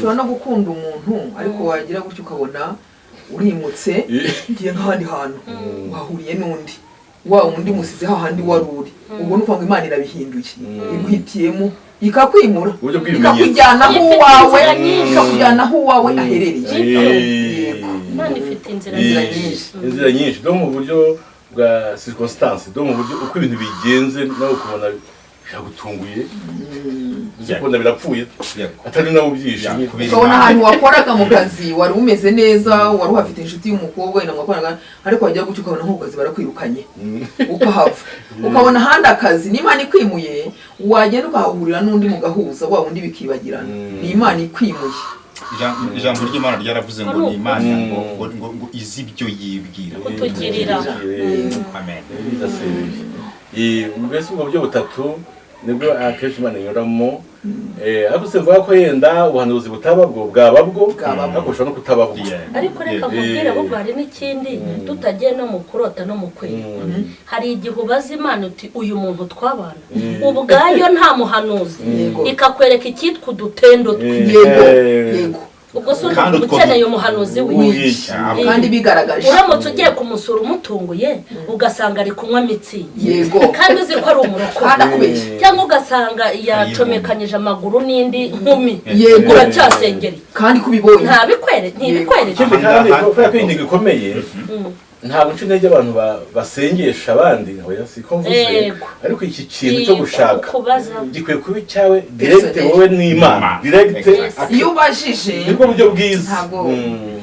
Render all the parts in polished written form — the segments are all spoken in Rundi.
Ushobora no gukunda umuntu, ariko wagira gutyo ukabona urimutse, ugiye nk'ahandi hantu, wahuriye n'undi, wa wundi musize hahandi wari uri. Ubwo ni ukuvuga ngo Imana irabihinduye, iguhitiyemo, ikakwimura, Uburyo bw'ibimenyetso. ikakujyana aho Ifite uwawe inzira nyinshi. ikakujyana aho uwawe aherereye. Yego. Imana ifite inzira Inzira nyinshi. nyinshi. Inzira nyinshi, do mu buryo bwa circonstance, do mu buryo uko ibintu bigenze, nawe ukabona biragutunguye, uzi kubona birapfuye, atari nawe ubyishe. Kubera Ukabona Imana. ahantu wakoraga mu kazi wari umeze neza, wari uhafite inshuti y'umukobwa wenda mwakoranaga, ariko wajya gutyo ukabona nko ku kazi barakwirukanye, ukahava, ukabona ahandi akazi. N'Imana ikwimuye, wagenda ukahahurira n'undi mugahuza, wa wundi bikibagirana. Ni Imana ikwimuye. Ijambo ry'Imana ryaravuze ngo ni Imana ngo izi ibyo yibwira Kutugirira. Amen. Mbese ubwo buryo butatu nibwo akenshi Imana inyuramo. Ariko simvuga ko yenda ubuhanuzi butaba bwo, bwaba bwo, Bwaba bwo. ariko bushobora no kutaba bwo. Ariko reka nkubwire, ahubwo hari n'ikindi tutagiye no mu kurota no mu kwerekwa. Hari igihe ubaza Imana uti: "Uyu muntu twabana?" Ubwayo nta muhanuzi, ikakwereka icyitwa udutendo twe. yego yego Ubwo se Kandi utwo ukeneye umuhanuzi W'iki? Kandi bigaragaje. Uramutse ugiye kumusura umutunguye, ugasanga ari kunywa Mützig, kandi uzi ko ari umurokore, Kandi akubeshya. cyangwa ugasanga yacomekanyije amaguru n'indi nkumi, uracyasengereye? Kandi kubibonye. Ntibikwereke. Ikindi kandi, kubera ko ingingo ikomeye, ntabwo nca intege abantu basengesha abandi, oya, siko mvuze. Ariko iki kintu cyo gushaka Kubaza. gikwiye kuba icyawe direct, Personnel. wowe n'Imana Imana. direct. Yes. Iyo ubajije, Nibwo buryo bwiza. ntabwo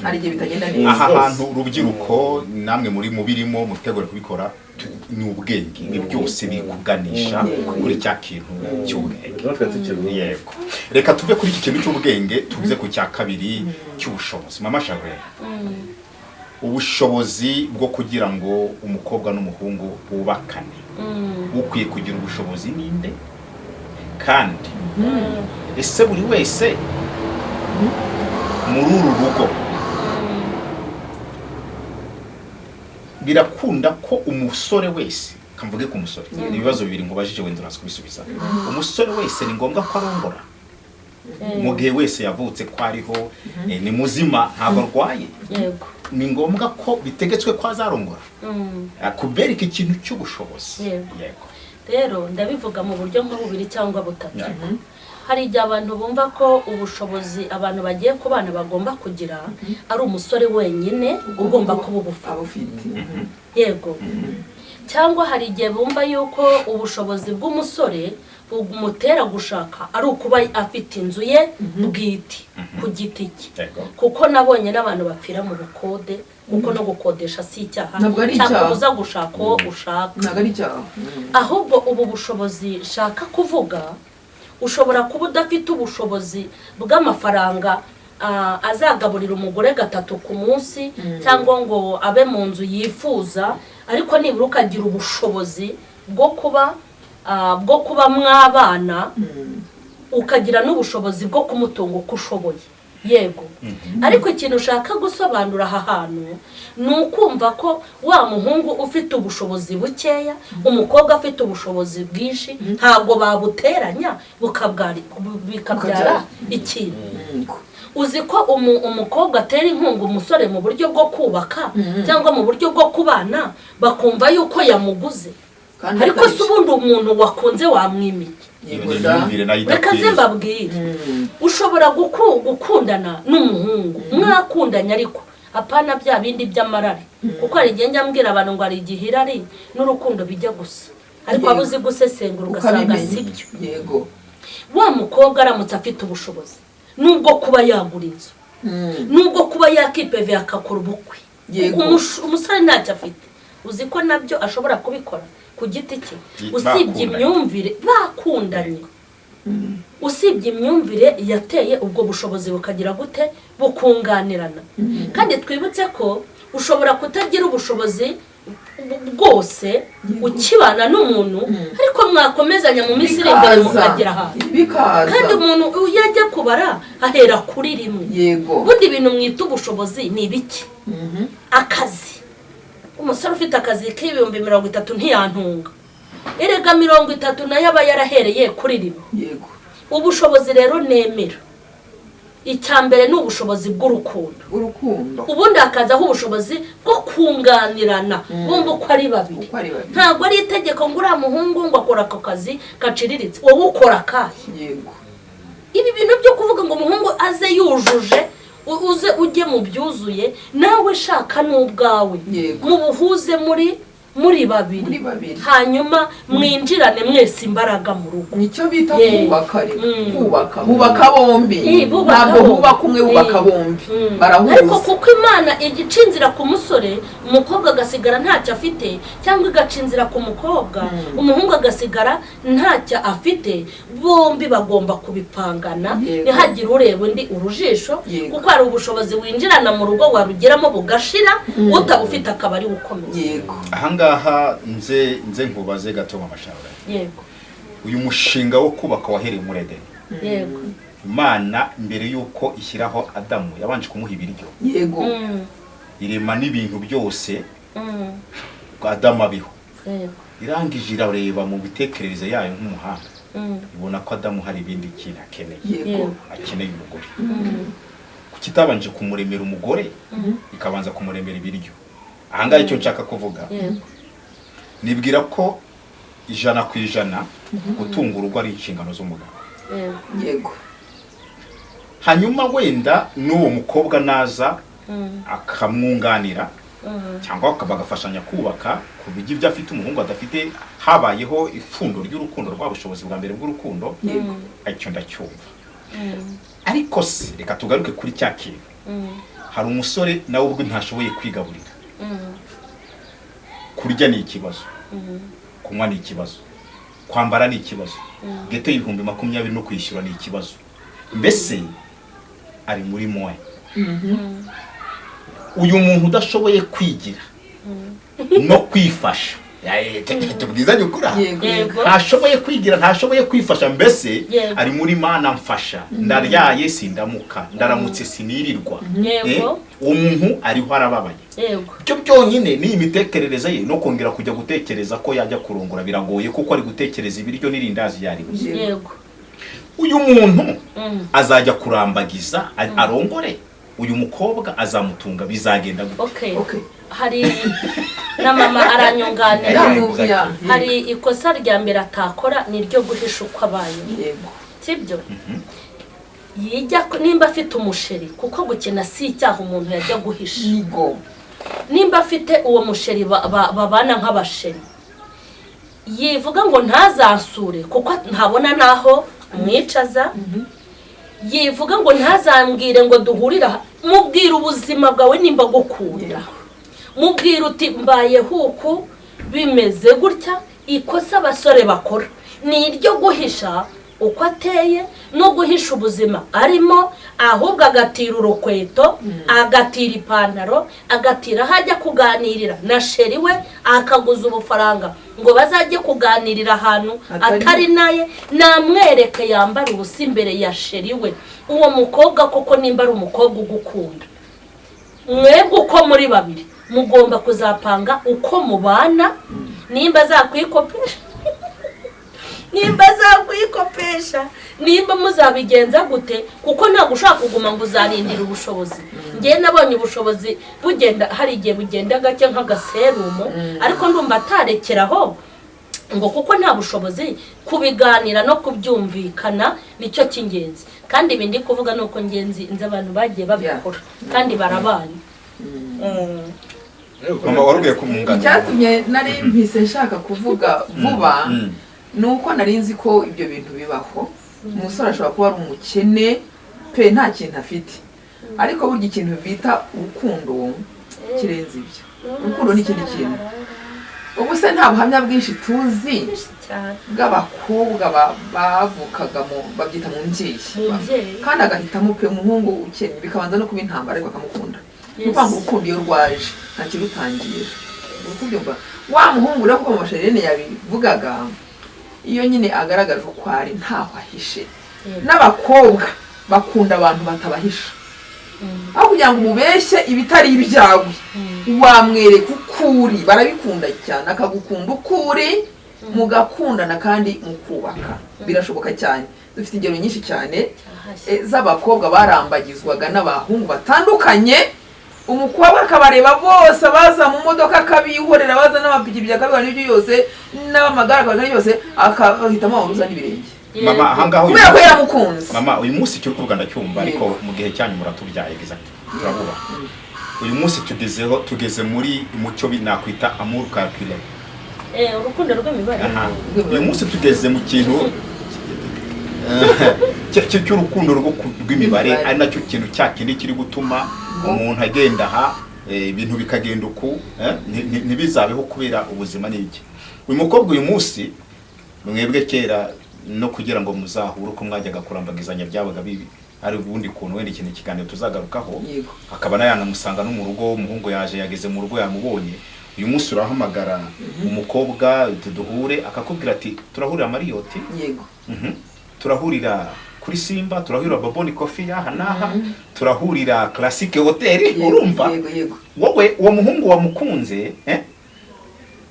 hari igihe bitagenda neza. Aha Rwose. hantu, urubyiruko namwe muri mu birimo mutegura kubikora, ni ubwenge, ni byose bikuganisha kuri cya kintu cy'ubwenge. Natwe tukiri Yego, reka tuve kuri iki kintu cy'ubwenge tuze ku cya kabiri cy'ubushobozi. Mama Charlene, ubushobozi bwo kugira ngo umukobwa n'umuhungu bubakane, ukwiye kugira ubushobozi ninde? Kandi ese buri wese muri uru rugo birakunda ko umusore wese, kamvuge ku musore, ni ibibazo bibiri nkubajije, wenda uraza kubisubiza, umusore wese ni ngombwa ko arongora mu gihe wese yavutse ko ariho, ni muzima, ntabwo arwaye, ni ngombwa ko bitegetswe ko azarongora? Kubereka ikintu cy'ubushobozi. Yego. Rero ndabivuga mu buryo nka bubiri cyangwa butatu. Hari igihe abantu bumva ko ubushobozi abantu bagiye kubana bagomba kugira ari umusore wenyine ugomba kuba ubufite. Aba ufite. Yego. Cyangwa hari igihe bumva yuko ubushobozi bw'umusore bumutera gushaka ari ukuba afite inzu ye bwite ku giti cye, kuko nabonye n'abantu bapfira mu bukode, kuko no gukodesha si icyaha Ntabwo ari icyaha. cyakubuza gushaka uwo ushaka. Ntabwo ari icyaha. Ahubwo ubu bushobozi shaka kuvuga, ushobora kuba udafite ubushobozi bw'amafaranga azagaburira umugore gatatu ku munsi, cyangwa ngo abe mu nzu yifuza, ariko nibura ukagira ubushobozi bwo kuba mwabana, ukagira n'ubushobozi bwo kumutunga uko ushoboye. Yego, ariko ikintu ushaka gusobanura aha hantu ni ukumva ko wa muhungu ufite ubushobozi bukeya, umukobwa afite ubushobozi bwinshi, ntabwo babuteranya bikabyara ikintu. Uzi ko umukobwa atera inkunga umusore mu buryo bwo kubaka cyangwa mu buryo bwo kubana, bakumva yuko yamuguze? Kandi Ariko atari se ubundi umuntu wakunze wamwimike? Yego Iyo da. myumvire nayo Reka nze idakwiye. mbabwire, ushobora gukundana n'umuhungu, mwakundanye, ariko apana bya bindi by'amarari, kuko hari igihe njya mbwira abantu ngo hari igihe irari n'urukundo bijya gusa, ariko waba uzi gusesengura ugasanga Ukabimenya. si byo. Wa mukobwa aramutse afite ubushobozi, nubwo kuba yagura inzu, nubwo kuba yakipeve akakora ubukwe, umusore ntacyo afite, uzi ko nabyo ashobora kubikora ku giti cye, usibye Bakundanye. imyumvire bakundanye, usibye imyumvire yateye ubwo bushobozi bukagira gute, bukunganirana. Kandi twibutse ko ushobora kutagira ubushobozi bwose ukibana n'umuntu, ariko mwakomezanya mu minsi iri imbere mukagera ahantu. Bikaza. Kandi umuntu iyo ajya kubara ahera kuri rimwe. Ubundi ibintu mwita ubushobozi ni ibiki? Akazi. Umusore ufite akazi k'ibihumbi 30 ntiyantunga. Erega 30 nayo aba yarahereye kuri rimwe. Ubushobozi rero nemera Icya mbere ni ubushobozi bw'urukundo. Urukundo. Ubundi hakazaho ubushobozi bwo kunganirana, bumva uko ari babiri. Uko ari babiri. Ntabwo ari itegeko ngo uriya muhungu ngo akora ako kazi gaciriritse, wowe ukora akahe? Ibi bintu byo kuvuga ngo umuhungu aze yujuje, uze ujye mu byuzuye, nawe shaka n'ubwawe, mubuhuze muri babiri, Muri babiri. hanyuma mwinjirane mwese imbaraga mu rugo. Nicyo bita kubaka rero. Kubaka, bubaka bombi. Bubaka Ntabwo bombi. bubaka umwe, bubaka bombi. Barahuza. Ariko kuko Imana igica inzira ku musore, umukobwa agasigara ntacyo afite, cyangwa igaca inzira ku mukobwa, umuhungu agasigara ntacyo afite, bombi bagomba kubipangana, ntihagire ureba undi urujisho, kuko hari ubushobozi winjirana mu rugo warugeramo bugashira, utabufite akaba ari we ukomeza. Ahangaha nze nkubaze gato, mama Shaura. Yego. Uyu mushinga wo kubaka wahereye muri Edeni. Imana mbere y'uko ishyiraho Adamu yabanje kumuha ibiryo, irema n'ibintu byose ngo Adamu abiho. Irangije irareba mu mitekerereze yayo nk'umuhanga, ibona ko Adamu hari ibindi kintu akeneye. Akeneye umugore. Kuki itabanje kumuremera umugore, ikabanza kumuremera ibiryo? Ahangaha icyo nshaka kuvuga, nibwira ko 100% gutunga urugo ari inshingano z'umugabo. Hanyuma wenda n'uwo mukobwa naza akamwunganira, cyangwa bagafashanya kubaka ku bijya ibyo afite umuhungu adafite, habayeho ipfundo ry'urukundo, rwa bushobozi bwa mbere bw'urukundo, icyo ndacyumva. Ariko se reka tugaruke kuri cya kintu, hari umusore nawe ubwe ntashoboye kwigaburira, kurya ni ikibazo, kunywa ni ikibazo, kwambara ni ikibazo, geto 20,000 no kwishyura ni ikibazo, mbese ari muri moya. Uyu muntu udashoboye kwigira no kwifasha, tubwizanye ukuri aha. Ntashoboye kwigira, ntashoboye kwifasha, mbese ari muri mana mfasha, ndaryaye sindamuka, ndaramutse sinirirwa. Uwo muntu ariho arababaye. Ibyo byonyine ni imitekerereze ye, no kongera kujya gutekereza ko yajya kurongora biragoye, kuko ari gutekereza ibiryo n'irindazi yaribuze. Uyu muntu azajya kurambagiza arongore uyu mukobwa, azamutunga, bizagenda gute? Okay. Hari na mama aranyunganira. Hari ikosa rya mbere atakora, ni iryo guhisha uko abaye. Sibyo? Yijya nimba afite umusheri, kuko gukina si icyaha umuntu yajya guhisha. Nimba afite uwo musheri babana nk'abasheri, yivuga ngo ntazansure kuko ntabona naho mwicaza, yivuga ngo ntazambwire ngo duhurire aha. Mubwire ubuzima bwawe nimba gukunda, mubwire uti mbaye huku bimeze gutya. Ikosa abasore bakora ni iryo guhisha uko ateye no guhisha ubuzima arimo, ahubwo agatira urukweto, agatira ipantaro, agatira aho ajya kuganirira na sheri we, akaguza ubufaranga ngo bazajye kuganirira ahantu atari naye, namwereke yambara ubusa imbere ya sheri we. Uwo mukobwa koko nimba ari umukobwa ugukunda, mwebwe uko muri babiri mugomba kuzapanga uko mubana, nimba azakwikopesha, nimba azakwikopesha, nimba muzabigenza gute, kuko ntabwo ushobora kuguma ngo uzarindire ubushobozi. Njyewe nabonye ubushobozi bugenda, hari igihe bugenda gake nk'agaserumu, ariko ndumva atarekeraho ngo kuko nta bushobozi. Kubiganira no kubyumvikana nicyo cy'ingenzi. Kandi ibi ndi kuvuga ni uko ngenzi nzi abantu bagiye babikora kandi barabanye. Mama warugiye kumwunganira. Icyatumye nari mpise nshaka kuvuga vuba ni uko nari nzi ko ibyo bintu bibaho. Umusore ashobora kuba ari umukene pe, nta kintu afite, ariko burya ikintu bita urukundo kirenze ibyo. Urukundo ni ikindi kintu. Ubu se nta buhamya bwinshi tuzi bw'abakobwa bavukaga mu babyita mu mbyeyi, kandi agahitamo pe umuhungu ukennye, bikabanza no kuba intambara, ariko akamukunda. Kuko urukundo iyo rwaje nta kirutangira. Urukundo wa muhungu rero, kuko mu masherene yabivugaga, iyo nyine agaragaje uko ari ntaho ahishe. N'abakobwa bakunda abantu batabahisha, aho kugira ngo umubeshye ibitari ibyawe wamwereka uko uri, barabikunda cyane, akagukunda uko uri. Mugakundana kandi mukubaka, birashoboka cyane. Dufite ingero nyinshi cyane z'abakobwa barambagizwaga n'abahungu batandukanye, umukobwa akabareba bose, abaza mu modoka akabihorera, abaza n'amapikipiki akabihorera, n'ibyo byose, n'abamagare akabihorera byose, akahitamo waruza n'ibirenge. Mama, ahangaha uyu Kubera ko munsi- yaramukunze. Mama, uyu munsi icyo uri kuvuga ndacyumva, ariko Yego. mu gihe cyanyu muratubyaye, exact, turabubaha. Uyu munsi tugezeho, tugeze muri mucyo nakwita amour calculé. Urukundo rw'imibare. Aha. Uyu munsi tugeze mu kintu cy'urukundo rw'imibare, Imibare. ari nacyo kintu cya kindi kiri gutuma umuntu agenda aha, ibintu bikagenda uku, ntibizabeho kubera ubuzima n'iki. Uyu mukobwa uyu munsi, mwebwe kera no kugira ngo muzahure uko mwajyaga kurambagizanya byabaga bibi, ari ubundi kuntu, wenda ikintu ikiganiro tuzagarukaho. Akaba yanamusanga no mu rugo, umuhungu yaje, yageze mu rugo yamubonye. Uyu munsi urahamagara umukobwa duhure, akakubwira ati turahurira Marriott, turahurira kuri Simba, turahurira Baboni Coffee aha n'aha, turahurira Classic Hotel. Urumva, yego yego wowe uwo muhungu wamukunze,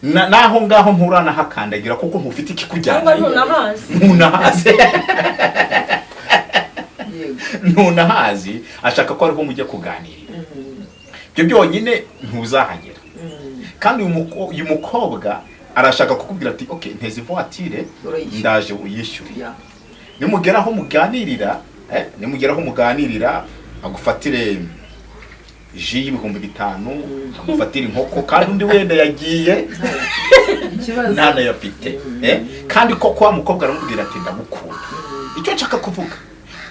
naho ngaho nturanahakandagira kuko ntufite ikikujyana. Cyangwa ntunahazi. Ntunahazi. Ntunahazi, ashaka ko ariho mujya kuganirira. Ibyo byonyine ntuzahagera. Kandi uyu mukobwa arashaka kukubwira ati ok, nteze ivoiture, Urayishyura. ndaje uyishyure. Nimugera aho muganirira, nimugera aho muganirira, agufatire jus y'5,000, agufatire inkoko, kandi undi wenda yagiye Ikibazo. ntanayafite. Kandi koko wa mukobwa aramubwira ati ndagukunda. Icyo nshaka kuvuga,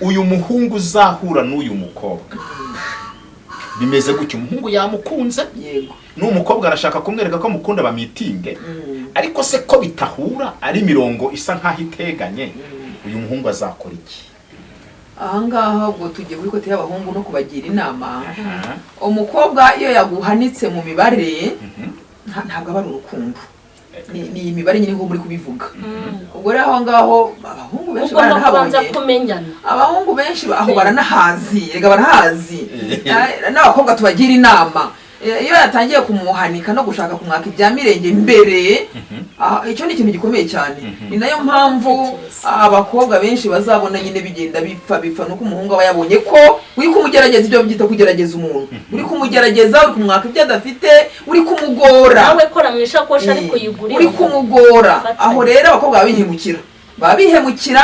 uyu muhungu uzahura n'uyu mukobwa bimeze gutya: umuhungu yamukunze, n'umukobwa arashaka kumwereka ko amukunda, bamitinge. Ariko se ko bitahura, ari imirongo isa nkaho iteganye, uyu muhungu azakora iki? Ahangaha ubwo tugiye kuri côté y'abahungu no kubagira inama. Umukobwa iyo yaguhanitse mu mibare, ntabwo aba ari urukundo, ni imibare nyine nk'uko muri kubivuga. Ubwo rero aho ngaho abahungu benshi Ugomba kubanza baranahabonye. kumenyana. Abahungu benshi aho baranahazi, rega barahazi. N'abakobwa tubagira inama. Iyo yatangiye kumuhanika no gushaka kumwaka ibya mirenge mbere, icyo ni ikintu gikomeye cyane. Ni nayo mpamvu abakobwa benshi bazabona nyine bigenda bipfa bipfa, nuko umuhungu aba yabonye ko uri kumugerageza. Ibyo byita kugerageza umuntu, uri kumugerageza, uri kumwaka ibyo adafite, uri kumugora. Nawe kora mu ishakoshi ariko uyigurire. Uri kumugora. Fatanye. Aho rero abakobwa baba bihemukira, baba bihemukira,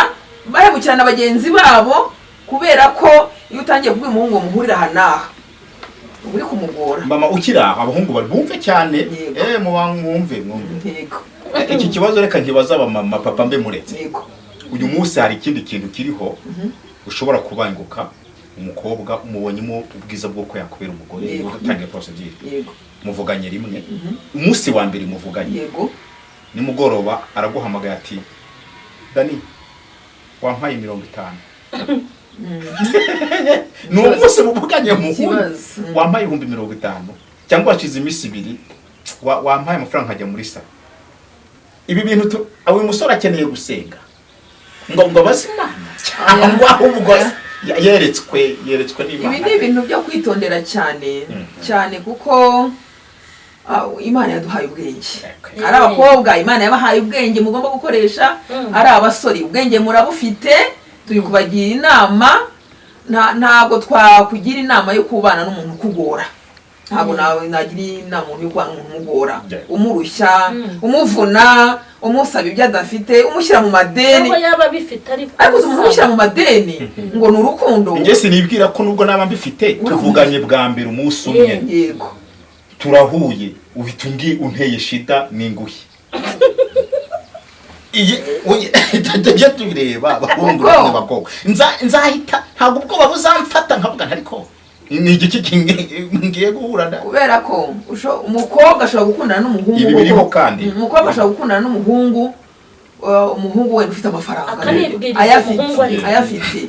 bahemukira na bagenzi babo, kubera ko iyo utangiye kubwira umuhungu ngo muhurire aha n'aha, uba uri kumugora. Mama, ukiri aho, abahungu bari bumve cyane. Yego. Muba mwumve, mwumve. Iki kibazo reka nkibaza abamama, papa mbe muretse. Uyu munsi hari ikindi kintu kiriho. Ushobora kubanguka umukobwa, umubonyemo ubwiza bw'uko yakubera umugore, utangiye procédure, muvuganye rimwe, umunsi wa mbere muvuganye, nimugoroba araguhamagaye ati Dani, wampaye 50. Ni umunsi muvuganye muhuye. Ikibazo. Wampaye 50,000, cyangwa hashize iminsi 2, wampaye amafaranga nkajya muri salon. Ibi bintu uyu musore akeneye gusenga ngo abaze Imana, cyangwa ahubwo yeretswe n'Imana? Ibi ni ibintu byo kwitondera cyane cyane, kuko Imana yaduhaye ubwenge. Ari abakobwa, Imana yabahaye ubwenge mugomba gukoresha. Ari abasore, ubwenge murabufite. Turi kubagira inama. Ntabwo twakugira inama yo kubana n'umuntu ukugora. Ntabwo nawe nagira inama umuntu yo kubana n'umuntu umugora, umurushya, umuvuna, umusaba ibyo adafite, umushyira mu madeni. Cyangwa yaba abifite ariko Ariko uzi umuntu umushyira mu madeni ngo ni urukundo? Njye sinibwira ko nubwo naba mbifite, tuvuganye bwa mbere umunsi umwe, turahuye, uhita unteye shida n'inguhi iyi tujye tubireba, abahungu n'abakobwa. Nzahita, ntabwo ubwoba buzamfata nkavuga nti ariko ni igiki ngiye guhura na Kubera ko umukobwa ashobora gukundana n'umuhungu Ibi biriho kandi. Umukobwa ashobora gukundana n'umuhungu, umuhungu wenda ufite amafaranga, Akanibwiriza ayafite, umuhungu ariko. ayafite.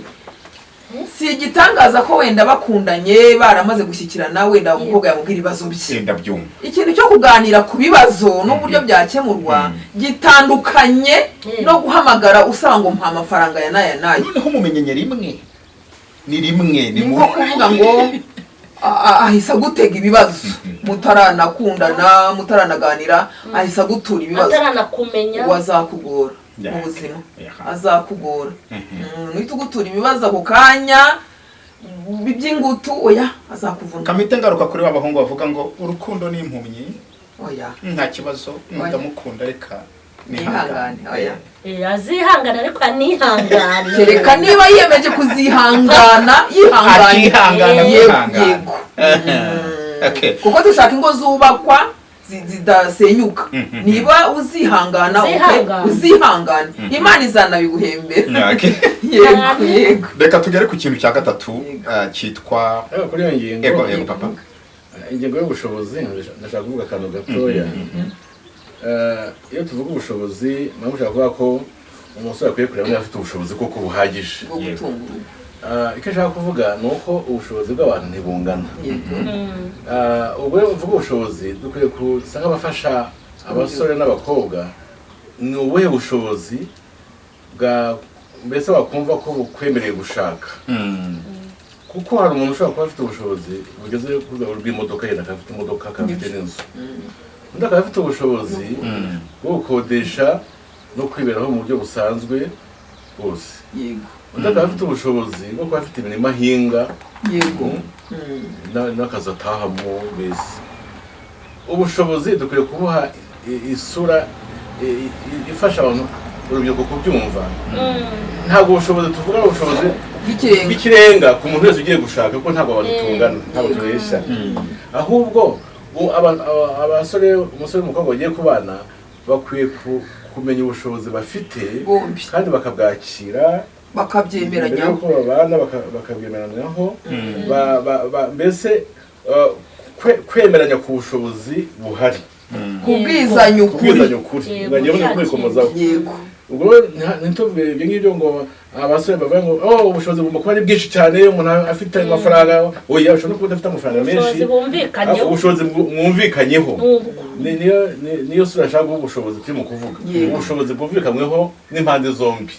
Si igitangaza ko wenda bakundanye, baramaze gushyikirana, wenda umukobwa yamubwira ibibazo bye. Ndabyumva. Ikintu cyo kuganira ku bibazo n'uburyo byakemurwa gitandukanye no guhamagara usaba ngo mpa amafaranga ya n'aya n'aya. Noneho mumenyenye rimwe, ni rimwe, ni Ni mu nko kuvuga ngo Ahise agutega ibibazo mutaranakundana, mutaranaganira, ahise agutura ibibazo. Ataranakumenya. Uwo azakugora mu buzima, azakugora. Nuhita ugutura ibibazo ako kanya by'ingutu, oya, azakuvuna. Kamite, ngaruka kuri ba bahungu bavuga ngo urukundo ni impumyi. Oya. Nta kibazo. Oya. Ndamukunda, reka nihangane, oya. Azihangana ariko anihangane. Kereka niba yiyemeje kuzihangana, yihanganye. Akihangana. Yego. Kwihangana. Yego. Kuko dushaka ingo zubakwa zidasenyuka. Niba uzihangana, okay, Uzihangana. uzihangane, Imana izanabiguhembera. Yego. Reka tugere ku kintu cya gatatu, Yego. cyitwa Ariko kuri iyo ngingo, Ego, papa. Ingingo y'ubushobozi, ndashaka kuvuga akantu gatoya. Iyo tuvuga ubushobozi, mpamvu ushaka kuvuga ko umusore akwiye kureba niba afite ubushobozi koko buhagije. Bwo gutunga urugo. Icyo nshaka kuvuga ni uko ubushobozi bw'abantu ntibungana. Ubwo rero uvuga ubushobozi, dukwiye gusa nk'abafasha abasore n'abakobwa. Ni ubuhe bushobozi bwa mbese wakumva ko bukwemereye gushaka? Kuko hari umuntu ushobora kuba afite ubushobozi bugeze ku rwego rw'imodoka, yenda akaba afite imodoka, akaba afite n'inzu, undi akaba afite ubushobozi bwo gukodesha no kwiberaho mu buryo busanzwe bwose, undi akaba afite ubushobozi bwo kuba afite imirima ahinga n'akazi atahamo. Mbese ubushobozi dukwiye kubuha isura ifasha abantu, urubyiruko kubyumva. Ntabwo ubushobozi tuvuga ari ubushobozi bw'ikirenga bw'ikirenga ku muntu wese ugiye gushaka, kuko ntabwo abantu tungana, ntabwo tureshya. Ahubwo abasore, umusore n'umukobwa bagiye kubana bakwiye kumenya ubushobozi bafite bombi kandi bakabwakira mbere bakabyemeranyaho y'uko babana, bakabyemeranyaho. Mbese kwemeranya ku bushobozi buhari, kubwizanya ukuri. Kubwizanya ukuri. Ngagiye mbona gushakira. kwikomozaho. Ubwo rero ntituvuge ibyo ngibyo ngo abasore bavuga ngo oh, ubushobozi bugomba kuba ari bwinshi cyane, umuntu afite amafaranga. Oya, ushobora no kuba udafite amafaranga menshi. Ubushobozi bumvikanyeho. Ubushobozi mwumvikanyeho. Nubwo Niyo sura nshaka guha ubushobozi turimo kuvuga. Ubushobozi bwumvikanyweho n'impande zombi,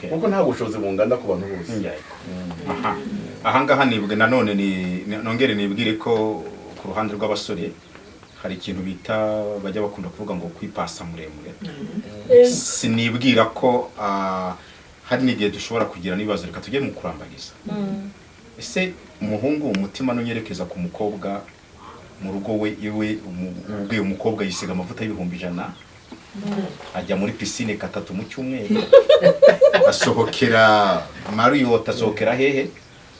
kuko nta bushobozi bungana ku bantu bose. Yego. Aha. Ahangaha nibwe nanone nongere nibwire ko ku ruhande rw'abasore hari ikintu bita, bajya bakunda kuvuga ngo kwipasa muremure. Sinibwira ko hari n'igihe dushobora kugira n'ibibazo. Reka tujye mu kurambagiza. Ese umuhungu umutima nunyerekeza ku mukobwa mu rugo we iwe, ubwiye umukobwa yisiga amavuta y'100,000, ajya muri piscine gatatu mu cyumweru, asohokera Marriott, asohokera hehe,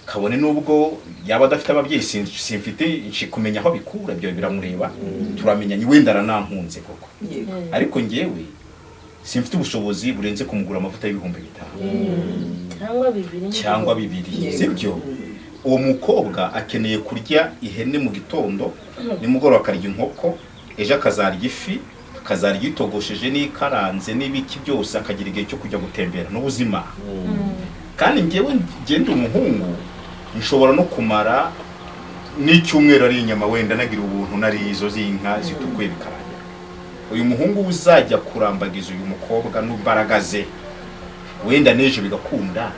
kabone nubwo yaba adafite ababyeyi, simfite kumenya aho bikura, ibyo biramureba, turamenyanye, wenda aranankunze koko, ariko njyewe simfite ubushobozi burenze kumugura amavuta y'5,000 cyangwa 2. Cyangwa 2. Sibyo? Uwo mukobwa akeneye kurya ihene mu gitondo, nimugoroba akarya inkoko, ejo akazarya ifi, akazarya itogosheje n'ikaranze n'ibiki byose, akagira igihe cyo kujya gutembera n'ubuzima. Kandi njyewe ngenda umuhungu nshobora no kumara n'icyumweru ari inyama, wenda nagira ubuntu nari izo z'inka zitukuye, bikarangira. Uyu muhungu uzajya kurambagiza uyu mukobwa n'imbaraga ze, wenda n'ejo bigakunda,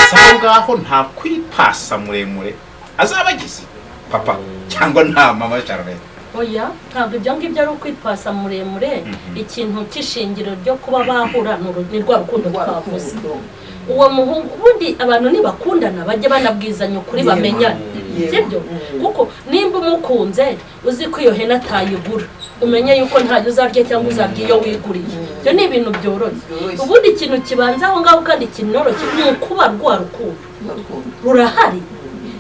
si aho ngaho nta kwipasa muremure azaba agize, papa cyangwa nta mama Charlotte? Oya, ntabwo ibyo ngibyo ari ukwipasa muremure. Ikintu cy'ishingiro ryo kuba bahura ni rwa rukundo Rwa twavuze. rukundo. Uwo muhungu, ubundi abantu nibakundana bajye banabwizanya ukuri, bamenyane. Sibyo? Kuko nimba umukunze uzi ko iyo hene atayigura, umenye yuko ntayo uzarya cyangwa uzarya iyo wiguriye. Ibyo ni ibintu byoroshye. Byoroshye. Ubundi ikintu kibanza aho ngaho kandi kinoroshye ni ukuba rwa rukundo Rwa rukundo. rurahari.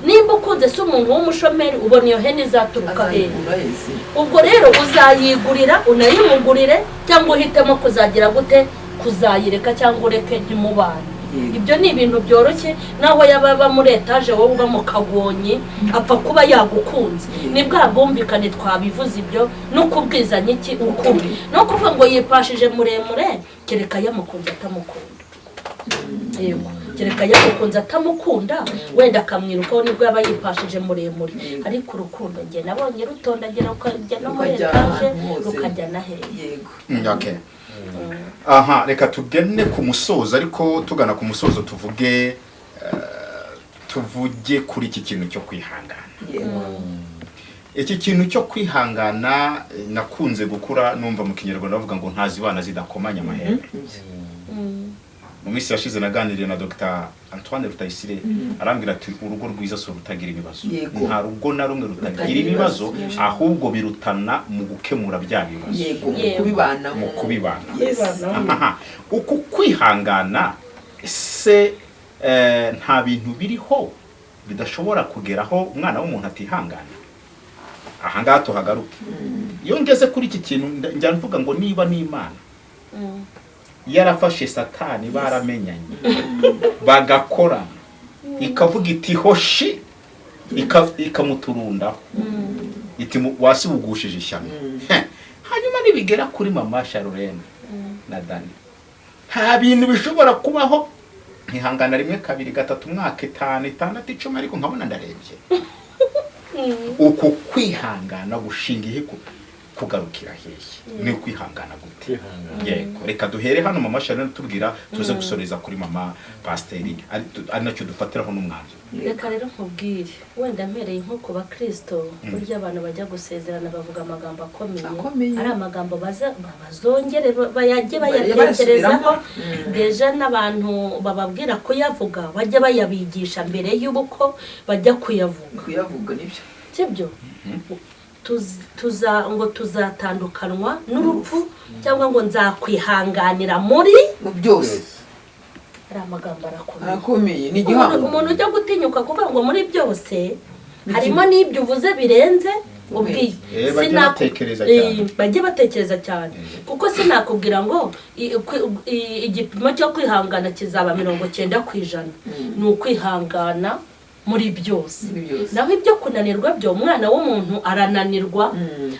Nimba ukunze se umuntu w'umushomeri, ubona iyo hene izaturuka hehe? Azayigura hese? Ubwo rero uzayigurira unayimugurire, cyangwa uhitemo kuzagira gute, kuzayireka, cyangwa ureke ntimubane. Ibyo ni ibintu byoroshye. Naho yaba aba muri etaje, wowe uba mu kagonyi, apfa kuba yagukunze. Ni bwa bwumvikane twabivuze, ibyo no kubwizanya iki, ukuri. No kuvuga ngo yipashije muremure, kereka yamukunze atamukunda. Yego, kereka yamukunze atamukunda, wenda akamwirukaho, nibwo yaba yipashije muremure. Ariko urukundo njye nabonye rutondagira rukajya no muri Rukajya etaje, ahantu hose. rukajya na hehe. Okay. Aha reka tugane ku musozo, ariko tugana ku musozo tuvuge Tuvuge kuri iki kintu cyo kwihangana. Yego. Iki kintu cyo kwihangana, nakunze gukura numva mu Kinyarwanda bavuga ngo ntazibana zidakomanya amahembe. Mu minsi yashize naganiriye na Dr Antoine Rutayisire, arambwira ati urugo rwiza si urutagira ibibazo. Yego. Nta rugo na rumwe rutagira Rutagira ibibazo, ibibazo. ahubwo birutana mu gukemura bya bibazo. Yego, mu Yego. kubibana. Mu kubibana. Yes. Aha, uku kwihangana se, nta bintu biriho bidashobora kugeraho umwana w'umuntu atihangana? Ahangaha tuhagaruke. Iyo ngeze kuri iki kintu, njya mvuga ngo niba n'Imana yarafashe Satani, baramenyanye, bagakorana, ikavuga iti hoshi, ikamuturundaho iti wasibugushije ishyano. Heh. Hanyuma nibigera kuri mama Charlene na Dani, nta bintu bishobora kubaho nkihangana rimwe, kabiri, gatatu, umwaka, 5, 6, 10, ariko nkabona ndarebye? Uku kwihangana gushinga ihe, kugarukira hehe? Ni ukwihangana gute? Kwihangana. Yego, reka duhere hano mama Charlene tubwira, tuze gusoreza kuri mama pasiteri, ari nacyo dufatiraho n'umwanzuro. Reka rero nkubwire, wenda mpereye nko ku bakristo, burya abantu bajya gusezerana bavuga amagambo akomeye. Akomeye. Ari amagambo baza bazongere bayajye Bajye bayatekerezaho. bayasubiramo. Déjà n'abantu bababwira kuyavuga bajya bayabigisha mbere y'uko bajya kuyavuga. Kuyavuga nibyo. Sibyo? Tuza ngo tuzatandukanwa n'urupfu, cyangwa ngo nzakwihanganira muri mu byose. Ari amagambo arakomeye. Arakomeye, ni Umuntu igihango. umuntu ujya gutinyuka kuvuga ngo muri byose harimo n'ibyo uvuze birenze ubwiye. Bajye batekereza cyane. Bajye batekereza cyane, kuko sinakubwira ngo igipimo cyo kwihangana kizaba 90%, ni ukwihangana muri byose. Muri byose. Naho ibyo kunanirwa byo, umwana w'umuntu arananirwa,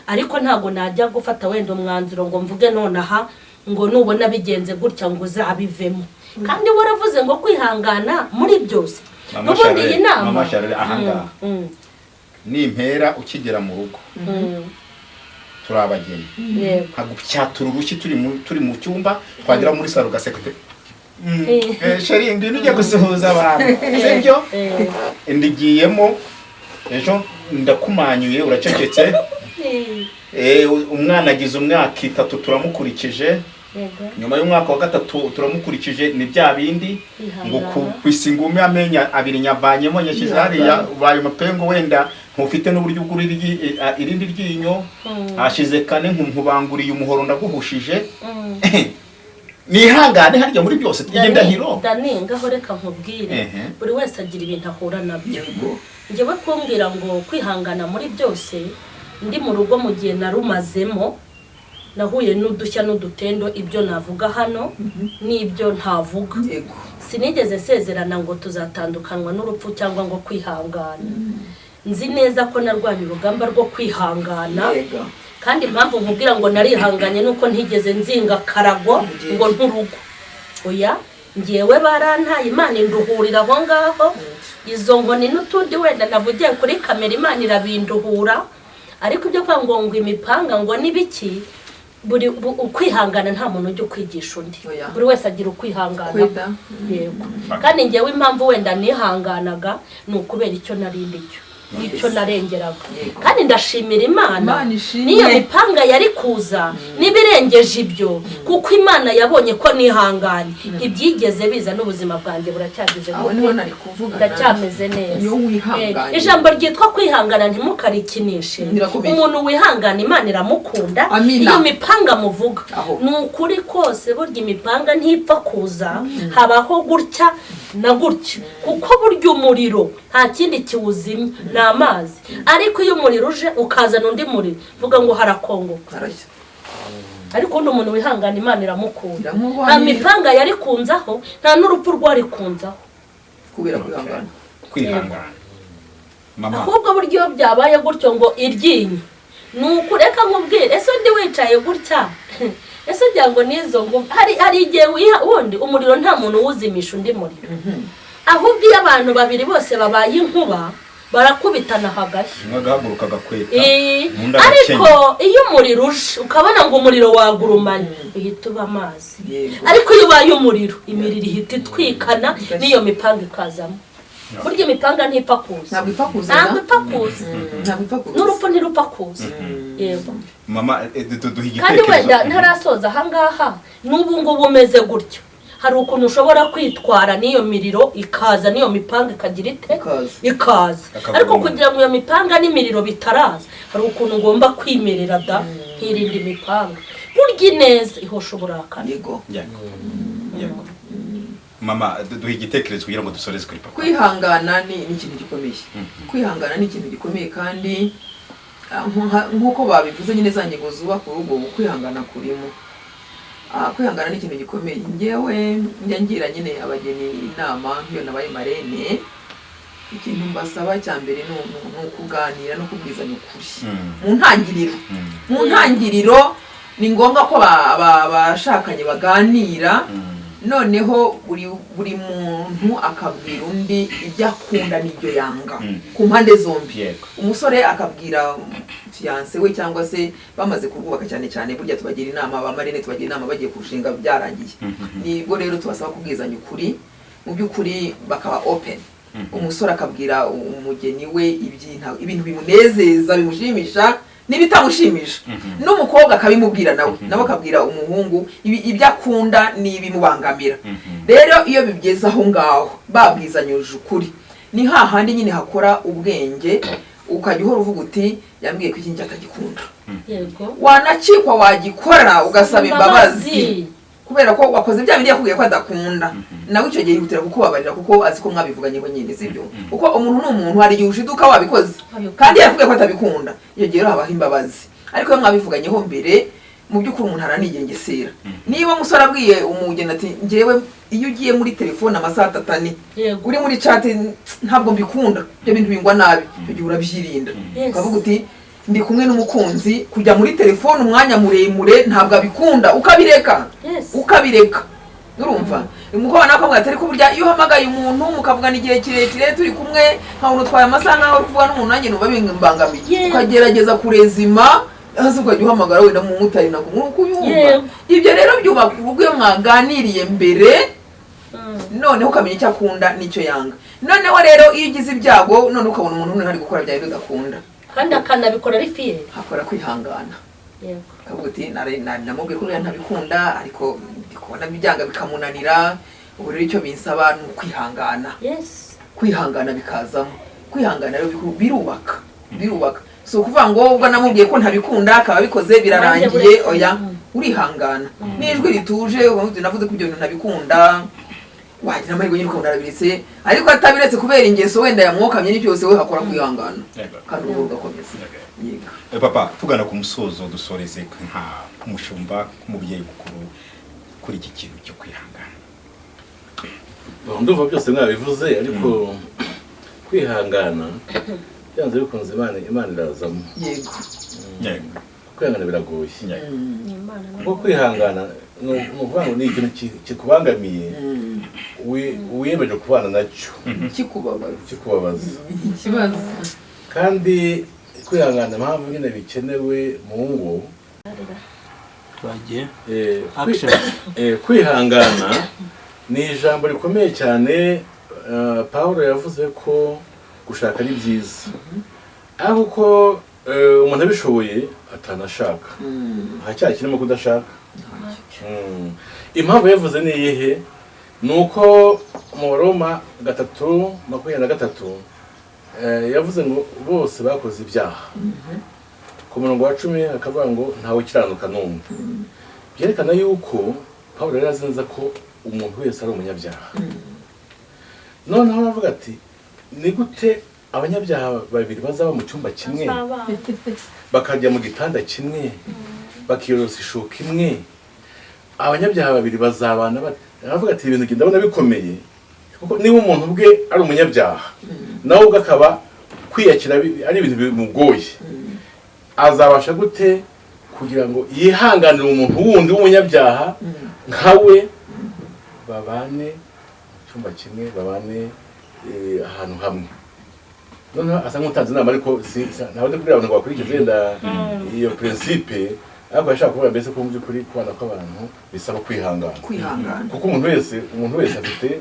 ariko ntabwo najya gufata wenda umwanzuro ngo mvuge nonaha ngo nubona bigenze gutya ngo uzabivemo, kandi waravuze ngo kwihangana muri byose. Mama N'ubundi iyi Charlene, nama Mama Charlene, ahangaha nimpera ukigera mu rugo, turi abageni, nkagupyatura urushyi turi mu cyumba, twagera muri salo ugaseka uti, "Chérie, ngwino ujye gusuhuza abantu," sibyo? Ndigiyemo ejo ndakumanyuye, uracecetse. Umwana agize umwaka 3 turamukurikije. Nyuma y'umwaka wa gatatu turamukurikije, ni bya bindi ngo kwisa ingumi amenyo abiri nyavanyemo nyashyize hariya, ubaye amapengu, wenda ntufite n'uburyo ugura irindi ryinyo, hashize kane nkubanguriye umuhoro ndaguhushije. Nihangane harya muri byose, iyi ndahiro? Dani, ngaho reka nkubwire. Buri wese agira ibintu ahura nabyo. Njyewe kumbwira ngo kwihangana muri byose, ndi mu rugo mu gihe narumazemo, nahuye n'udushya n'udutendo, ibyo navuga hano n'ibyo ntavuga. Sinigeze nsezerana ngo tuzatandukanwa n'urupfu cyangwa ngo kwihangana. Nzi neza ko narwanye urugamba rwo kwihangana. Kandi impamvu nkubwira ngo narihanganye nuko ntigeze nzinga karago ngo nturugo. Oya, ngewe barantaye, Imana induhurira aho ngaho. Izo nkoni n'utundi wenda navugiye kuri kamera, Imana irabinduhura. Ariko ibyo kuvuga ngo imipanga ngo n'ibiki, buri ukwihangana nta muntu ujya ukwigisha undi. Oya. Buri wese agira ukwihangana. Kweda. Yego, kandi ngewe impamvu wenda nihanganaga ni ukubera icyo nari ndicyo, icyo narengeraga. Kandi ndashimira Imana. Imana ishimwe. N'iyo mipanga yari kuza n'ibirengeje ibyo, kuko Imana yabonye ko nihanganye, ntibyigeze biza, n'ubuzima bwanjye buracyagize Aho niho nari kuvuga. Ndacyameze neza. Iyo wihanganye. Ijambo ryitwa kwihangana ntimukarikinishe. Rirakomeye. Umuntu wihangana Imana iramukunda. Amina. Iyo mipanga muvuga, Aho. ni ukuri kose, burya imipanga ntipfa kuza, habaho gutya na gutya, kuko burya umuriro nta kindi kiwuzimya ni amazi. Ariko iyo umuriro uje ukazana undi muriro, vuga ngo harakongoka. Harashya. Ariko undi umuntu wihangana Imana iramukunda. Iramurwanirira. Nta mipanga yari kunzaho, nta n'urupfu rwari kunzaho. Kubera kwihangana. Kwihangana, mama. Ahubwo burya iyo byabaye gutyo ngo iryinyo, ni ukureka nkubwire, ese undi wicaye gutya, ese ugira ngo n'izo ngo hari igihe wiha wundi umuriro, nta muntu uwuzimisha undi muriro. Ahubwo iyo abantu babiri bose babaye inkuba, barakubitana hagashya. Umwe agahaguruka agakweta, undi ariko agakenyera. Iyo umuriro uje ukabona ngo umuriro wagurumanye, uhita uba amazi. Ariko iyo ubaye umuriro, imiriro ihita itwikana, n'iyo mipanga ikazamo. Burya imipanga ntipfa kuza. Ntabwo ipfa kuza. Ntabwo ipfa kuza. Ntabwo ipfa kuza. N'urupfu ntirupfa kuza. Yego. Mama, duha Kandi igitekerezo. wenda ntarasoza ahangaha, n'ubu ngubu umeze gutyo, hari ukuntu ushobora kwitwara n'iyo miriro ikaza, n'iyo mipanga ikagira ite? Ikaza. Ikaza. Akaguma. Ariko kugira ngo iyo mipanga n'imiriro bitaraza, hari ukuntu ngomba kwimerera da, nkirinda imipanga. Burya ineza ihosha uburakari. Yego. Yego. Yego. Mama, duha igitekerezo kugira ngo dusoreze kuri papa. Kwihangana ni ikintu gikomeye. Kwihangana ni ikintu gikomeye, kandi nk'uko babivuze nyine, za ngingo zubaka urugo, kwihangana kurimo. Kwihangana ni ikintu gikomeye. Njyewe njya ngira nyine abageni inama, nk'iyo nabaye marraine, ikintu mbasaba cya mbere ni ukuganira no kubwizanya ukuri mu ntangiriro. Mu ntangiriro ni ngombwa ko abashakanye baganira, noneho buri muntu akabwira undi ibyo akunda n'ibyo yanga ku mpande zombi. Umusore akabwira fiancé we, cyangwa se bamaze kurwubaka. Cyane cyane burya tubagira inama, ba marraine tubagira inama bagiye kurushinga byarangiye. Nibwo rero tubasaba kubwizanya ukuri, mu by'ukuri bakaba open. Umusore akabwira umugeni we ibintu bimunezeza, bimushimisha n'ibitamushimisha, n'umukobwa akabimubwira nawe, nawe akabwira umuhungu ibyo akunda n'ibimubangamira. Rero iyo bigeze aho ngaho babwizanyuje ukuri, ni hahandi nyine hakora ubwenge, ukajya uhora uvuga uti: "Yambwiye ko iki ngiki atagikunda." Wanacikwa wagikora, ugasaba imbabazi kubera ko wakoze bya bindi yakubwiye ko adakunda. Nawe icyo gihe yihutira kukubabarira, kuko azi ko mwabivuganyeho nyine, sibyo? Kuko umuntu ni umuntu, hari igihe ushiduka wabikoze kandi yakubwiye ko atabikunda. Iyo gihe rero habaho imbabazi. Ariko iyo mwabivuganyeho mbere, mu by'ukuri umuntu aranigengesera. Niba umusore abwiye umugeni ati: "Njyewe iyo ugiye muri telefone amasaha 3, 4, uri muri chat, ntabwo mbikunda, ibyo bintu bingwa nabi," icyo gihe urabyirinda. Ukavuga uti: "Ndi kumwe n'umukunzi, kujya muri telefone umwanya muremure ntabwo abikunda," ukabireka. Ukabireka. Urumva, umukobwa nawe akamubwira ati: "Ariko burya iyo uhamagaye umuntu mukavugana igihe kirekire turi kumwe, nkabona utwaye amasaha nkaho uri kuvuga n'umuntu, nanjye numva bimbangamiye." Ukagerageza kurezima hasi, ukajya uhamagara wenda mu mutari nako nk'uko uyumva. Ibyo rero byubaka urugo iyo mwaganiriye mbere, noneho ukamenya icyo akunda n'icyo yanga. Noneho rero iyo ugize ibyago, none ukabona umuntu noneho ari gukora bya bindi udakunda, kandi akanabikora ari fier, hakora kwihangana. Akavuga uti: "Namubwiye ko buriya ntabikunda, ariko ndi kubona byanga bikamunanira. Ubu rero icyo binsaba ni ukwihangana." Kwihangana bikazamo. Kwihangana rero birubaka. Si ukuvuga ngo ubwo namubwiye ko ntabikunda akaba abikoze birarangiye. Nanjye Oya, urihangana n'ijwi rituje, ukavuga uti: "Navuze ko ibyo bintu ntabikunda." Wagira amahirwe nyine ukabona arabiretse, ariko atabiretse kubera ingeso wenda yamwokamye n'icyose, we hakora kwihangana kandi urugo rugakomeza. Yego. Papa, tugana ku musozo, dusoreze nka nk'umushumba, nk'umubyeyi mukuru, kuri iki kintu cyo kwihangana. Ndumva byose mwabivuze, ariko kwihangana byanze bikunze Imana irazamo. Kwihangana biragoye. Kuko kwihangana ni ukuvuga ngo ni ikintu kikubangamiye, wiyemeje kubana nacyo, kikubabaza. Kikubabaza. Ikibazo. Kandi kwihangana, impamvu nyine bikenewe mu ngo, Twagiye. Eh, Action. Kwihangana ni ijambo rikomeye cyane. Paul yavuze ko gushaka ari byiza, ariko ko umuntu abishoboye atanashaka, nta cyaha kirimo kudashaka. Impamvu yavuze ni iyihe? Ni uko mu Roma 3:23, yavuze ngo bose bakoze ibyaha. Ku murongo wa 10 akavuga ngo ntawe ukiranuka n'umwe. Byerekana yuko Paul yari azi neza ko umuntu wese ari umunyabyaha. Noneho aravuga ati: "Ni gute abanyabyaha babiri bazaba mu cyumba kimwe, bakajya mu gitanda kimwe, bakiyorosa ishuka imwe? Abanyabyaha babiri bazabana bate?" Aravuga ati: "Ibintu ndabona bikomeye, kuko niba umuntu ubwe ari umunyabyaha, nawe ubwe akaba kwiyakira ari ibintu bimugoye, azabasha gute kugira ngo yihanganire umuntu wundi w'umunyabyaha nka we, babane mu cyumba kimwe, babane ahantu hamwe?" Noneho asa nk'utanze inama, ariko ntabwo ndi kubwira abantu ngo bakurikize wenda iyo principe, ariko yashaka kuvuga mbese ko mu by'ukuri kubana kw'abantu bisaba kwihangana. Kwihangana. Kuko umuntu wese afite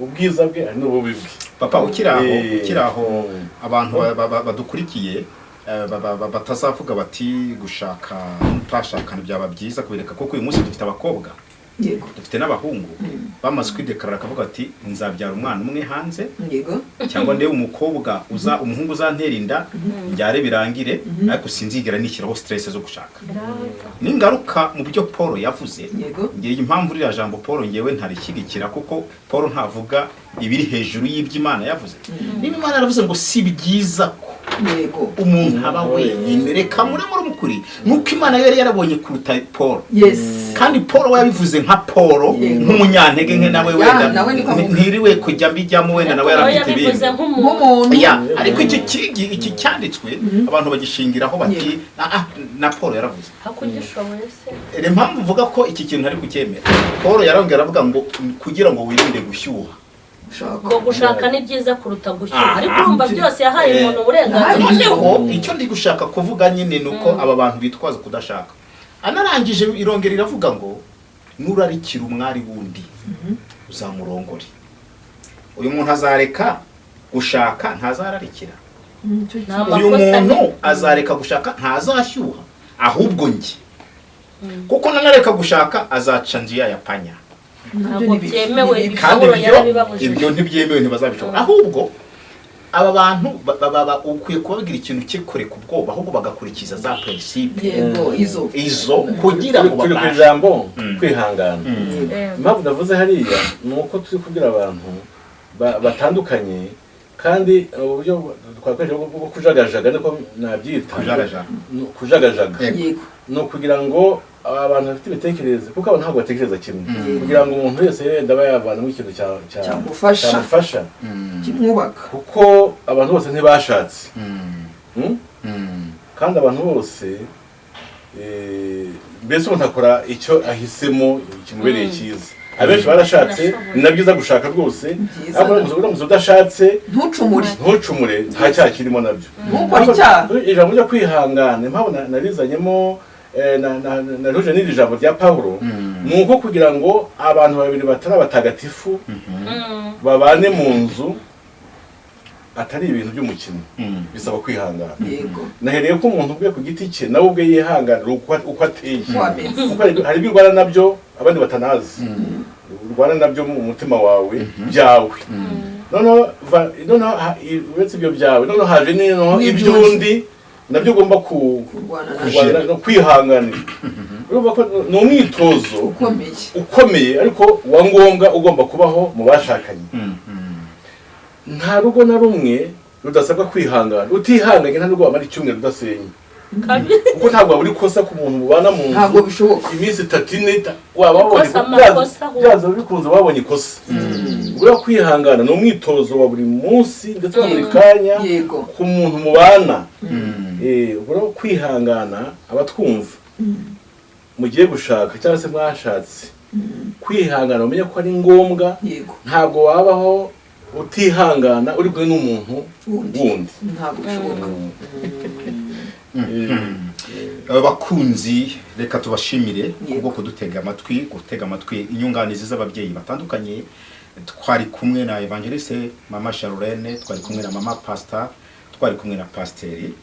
ubwiza bwe, ari n'ububi bwe. Papa, ukiri aho, ukiri aho, abantu badukurikiye batazavuga bati gushaka n'utashakana byaba byiza kubireka, kuko uyu munsi dufite abakobwa, dufite n'abahungu bamaze kwidekarara, akavuga ati nzabyara umwana umwe hanze, cyangwa ndebe umukobwa uza, umuhungu uzantera inda, mbyare birangire, ariko sinzigera nishyiraho stress zo gushaka. Ningaruka mu byo Paul yavuze, ngiye impamvu ririya jambo Paul ngewe ntarishyigikira, kuko Paul ntavuga ibiri hejuru y'ibyo Imana yavuze. Niba Imana yaravuze ngo si byiza ko umuntu aba wenyine, reka muri mukuri nuko Imana yari yarabonye kuruta Paul. Kandi Paul we yabivuze nka Paul, nk'umunyantege nke nawe, wenda nawe niko avuga. ntiriwe kujya mbijyamo, wenda nawe nawe yarafite yabivuze ibindi. Nk'umuntu. Nk'umuntu. Ya, ariko iki kigi iki cyanditswe abantu bagishingiraho bati ah, ah, na Paul yaravuze. Hakugishoboye se? Rero impamvu mvuga ko iki kintu ari kucyemera, Paul yarongera aravuga ngo kugira ngo wirinde gushyuha, Shaka. Ngo gushaka ni byiza kuruta gushyuha, Ah, ariko urumva byose yahaye umuntu uburenganzira. Noneho icyo ndi gushaka kuvuga nyine ni uko aba bantu bitwaza kudashaka, anarangije irongera iravuga ngo nurarikira umwari wundi uzamurongore. Uyu muntu azareka gushaka, ntazararikira. Nta Uyu makosa. muntu azareka gushaka, ntazashyuha. Ahubwo njye kuko nanareka gushaka azaca njia ya panya. Ntabwo byemewe. Kandi Pawulo ibyo yarabibabujije. Ibyo ntibyemewe, ntibazabishobora. Ahubwo aba bantu ukwiye kubabwira ikintu cyo kureka ubwoba, ahubwo bagakurikiza za principe Yego, izo. Izo kugira ngo Turi ku babashe ijambo kwihangana. Impamvu navuze hariya ni uko turi kubwira abantu batandukanye, kandi uburyo twakoresha bwo kujagajaga, niko nabyita. Kujagajaga. Kujagajaga ni ukugira ngo abantu bafite imitekerereze, kuko abantu ntabwo batekereza kimwe, kugira ngo umuntu wese yenda aba yavanamo ikintu Cyamufasha. Cyamufasha, Kimwubaka. Kuko abantu bose ntibashatse. Kandi abantu bose mbese umuntu akora icyo ahisemo kimubereye cyiza. Abenshi barashatse, ni na byiza gushaka rwose. Byiza. Ariko uramutse udashatse, Ntucumure. Ntucumure, nta cyaha kirimo nabyo. Ntukore icyaha. Ijambo ryo kwihangana, impamvu narizanyemo narihuje n'iri jambo rya Pawulo, ni uko kugira ngo abantu babiri batari abatagatifu babane mu nzu atari ibintu by'umukino, bisaba kwihangana. Nahereye ko umuntu ubwe ku giti cye nawe ubwe yihanganira uko ateye, Uko ameze. Kuko hari ibyo urwana nabyo abandi batanazi, urwana nabyo mu mutima wawe byawe. Noneho uretse ibyo byawe, noneho haje noneho N'iby'undi. iby'undi nabyo ugomba Kurwana nabyo. Kurwana no kwihanganira. Urumva ko ni umwitozo Ukomeye. Ukomeye, ariko wa ngombwa ugomba kubaho mu bashakanye. Nta rugo na rumwe rudasabwa kwihangana. Utihanganye, nta n'ubwo wamara icyumweru udasenye, kuko ntabwo wabura ikosa ku muntu mubana mu nzu Ntabwo bishoboka. iminsi 3, 4, waba wabonye Ikosa, amakosa ahubwo. Byanze bikunze wabonye ikosa. Buriya kwihangana ni umwitozo wa buri munsi ndetse na buri kanya ku muntu mubana. Ubwo rero kwihangana, abatwumva mugiye gushaka cyangwa se mwashatse, kwihangana umenye ko ari ngombwa. Ntabwo wabaho utihangana uri kumwe n'umuntu Wundi. wundi. Ntabwo bishoboka. Abakunzi, reka tubashimire kubwo kudutega amatwi, gutega amatwi inyunganizi z'ababyeyi batandukanye. Twari kumwe na Evangeliste Mama Charlene, twari kumwe na Mama Pastor, twari kumwe na Pasiteri.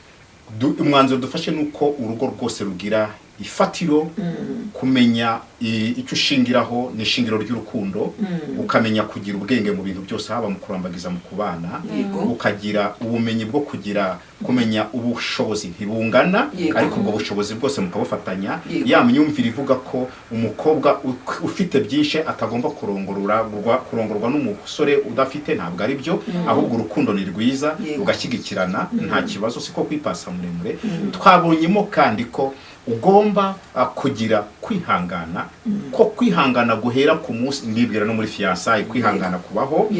Umwanzuro dufashe ni uko urugo rwose rugira ifatiro, kumenya icyo ushingiraho ni ishingiro ry'urukundo, ukamenya kugira ubwenge mu bintu byose, haba mu kurambagiza, mu kubana, ukagira ubumenyi bwo kugira kumenya ubushobozi ntibungana, ariko ubwo bushobozi bwose mukabufatanya. Ya myumvire ivuga ko umukobwa ufite byinshi atagomba kurongorwa n'umusore udafite, ntabwo ari byo. Ahubwo urukundo ni rwiza, rugashyigikirana, nta kibazo, siko kwipasa muremure. Twabonyemo kandi ko ugomba kugira kwihangana, ko kwihangana guhera ku munsi ndibwira no muri fiançailles kwihangana kubaho.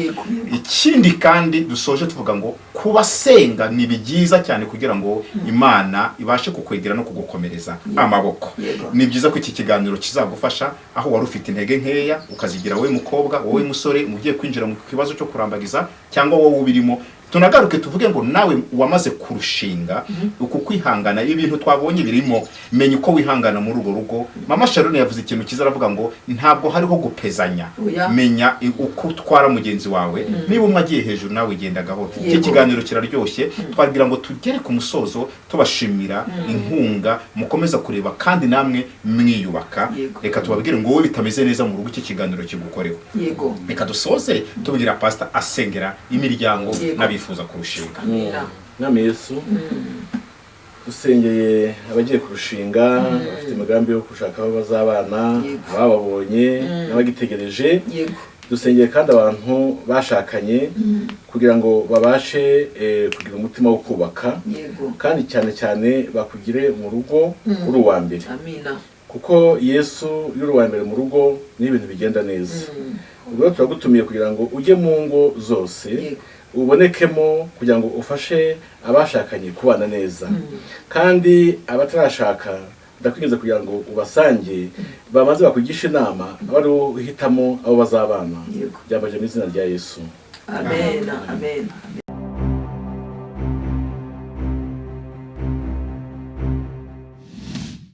Ikindi kandi dusoje tuvuga ngo kubasenga ni byiza cyane kugira ngo Imana ibashe kukwegera no kugukomereza amaboko. Ni byiza ko iki kiganiro kizagufasha aho wari ufite intege nkeya ukazigira, wowe mukobwa, wowe musore mugiye kwinjira mu kibazo cyo kurambagiza, cyangwa wowe ubirimo. Tunagaruke tuvuge ngo nawe wamaze kurushinga, uku kwihangana, ibintu twabonye birimo, menya uko wihangana muri urwo rugo. Mama Sharon yavuze ikintu cyiza, aravuga ngo ntabwo hariho gupezanya. Oya. Menya uko utwara mugenzi wawe, niba umwe agiye hejuru nawe genda gahoro. Iki kiganiro kiraryoshye, twagira ngo tugere ku musozo tubashimira inkunga mukomeza kureba kandi namwe mwiyubaka. Reka tubabwire ngo wowe bitameze neza mu rugo, iki kiganiro kigukoreho. Reka dusoze tubwira pastor asengera imiryango n'abifuza kurushinga. Amina. Mwami Yesu, dusengeye abagiye kurushinga, bafite imigambi yo gushaka aho bazabana, bababonye n'abagitegereje. Dusengeye kandi abantu bashakanye kugira ngo babashe kugira umutima wo kubaka, kandi cyane cyane bakugire mu rugo uri uwa mbere. Amina. Kuko Yesu iyo uri uwa mbere mu rugo ni ibintu bigenda neza. Ubwo rero turagutumiye kugira ngo ujye mu ngo zose, ubonekemo kugira ngo ufashe abashakanye kubana neza, kandi abatarashaka ndakwinginze kugira ngo ubasange, babanze bakugishe inama, abe ari wowe uhitamo abo bazabana. Byambaje mu izina rya Yesu. Amen, amen, amen.